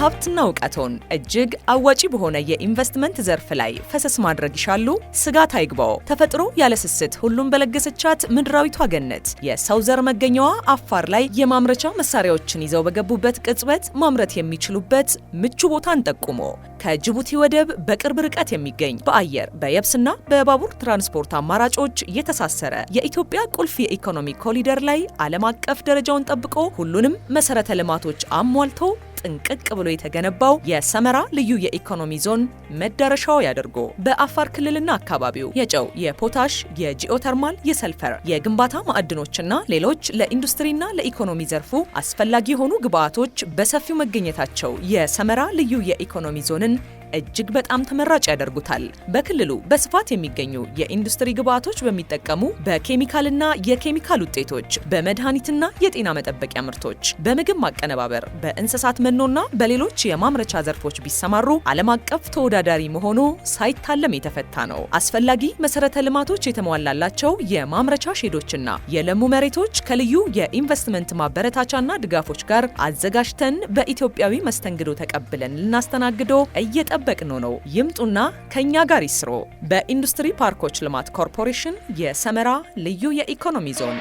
ሀብትና እውቀቶን እጅግ አዋጪ በሆነ የኢንቨስትመንት ዘርፍ ላይ ፈሰስ ማድረግ ይሻሉ? ስጋት አይግባዎ። ተፈጥሮ ያለ ስስት ሁሉም በለገሰቻት ምድራዊቷ ገነት የሰው ዘር መገኛዋ አፋር ላይ የማምረቻ መሳሪያዎችን ይዘው በገቡበት ቅጽበት ማምረት የሚችሉበት ምቹ ቦታን ጠቁሞ፣ ከጅቡቲ ወደብ በቅርብ ርቀት የሚገኝ፣ በአየር፣ በየብስና በባቡር ትራንስፖርት አማራጮች የተሳሰረ፣ የኢትዮጵያ ቁልፍ የኢኮኖሚ ኮሪደር ላይ ዓለም አቀፍ ደረጃውን ጠብቆ ሁሉንም መሰረተ ልማቶች አሟልቶ ጥንቅቅ ብሎ የተገነባው የሰመራ ልዩ የኢኮኖሚ ዞን መዳረሻው ያደርጎ። በአፋር ክልልና አካባቢው የጨው፣ የፖታሽ፣ የጂኦተርማል፣ የሰልፈር፣ የግንባታ ማዕድኖችና ሌሎች ለኢንዱስትሪና ለኢኮኖሚ ዘርፉ አስፈላጊ የሆኑ ግብዓቶች በሰፊው መገኘታቸው የሰመራ ልዩ የኢኮኖሚ ዞንን እጅግ በጣም ተመራጭ ያደርጉታል። በክልሉ በስፋት የሚገኙ የኢንዱስትሪ ግብዓቶች በሚጠቀሙ በኬሚካልና የኬሚካል ውጤቶች፣ በመድኃኒትና የጤና መጠበቂያ ምርቶች፣ በምግብ ማቀነባበር፣ በእንስሳት መኖና በሌሎች የማምረቻ ዘርፎች ቢሰማሩ ዓለም አቀፍ ተወዳዳሪ መሆኑ ሳይታለም የተፈታ ነው። አስፈላጊ መሰረተ ልማቶች የተሟላላቸው የማምረቻ ሼዶችና የለሙ መሬቶች ከልዩ የኢንቨስትመንት ማበረታቻና ድጋፎች ጋር አዘጋጅተን በኢትዮጵያዊ መስተንግዶ ተቀብለን ልናስተናግዶ እየጠበቅነው ነው። ይምጡና ከኛ ጋር ይስሩ። በኢንዱስትሪ ፓርኮች ልማት ኮርፖሬሽን የሰመራ ልዩ የኢኮኖሚ ዞን።